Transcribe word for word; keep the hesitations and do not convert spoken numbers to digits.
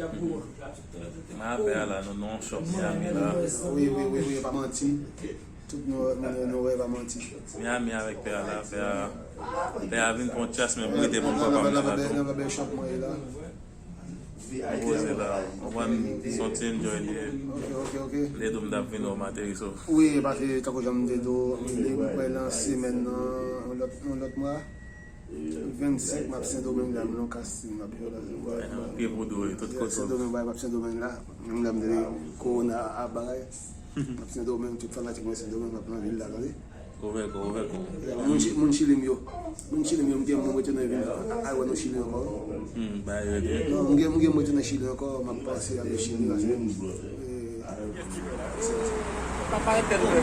Mwen a pè a la, nou nan yon shop Miami la. Wi, wi, wi, wi, pa manti. Tout nou, nou, nou wè pa manti. Miami avèk pè a la, pè a, pè a vin pran yon chas, men m rete pou m papa m la tou. Nan bèl shop mwen ye la. M poze la, w konprann, se yon ti enjoy li ye. Ok, ok, ok. Lè tou m t ap vin wè w m ateri so. Wi, paske tankou jan m te di w, m kwè nan semèn nan, yon lòt, yon lòt mwa. Vennsenk, m ap Sendomeng la, m nan yon casting, m ap jwe la. Pye pou do e, tout kote w. Sendomeng, bay, m ap Sendomeng la. Menm lè m te kowona a bagay. M ap Sendomeng, tout fanatik mwen Sendomeng, m ap nan vil la, tande. Ouvè kò, ouvè kò. Moun Chi- moun Chili m yo. Moun Chili m yo, m gen moun retounen vin al wè nou Chili ankò. Hmm, bay yo de. Non, m gen moun gen retounen Chili ankò, m ap panse ale Chili paske. Pa parèt tèt ouvè.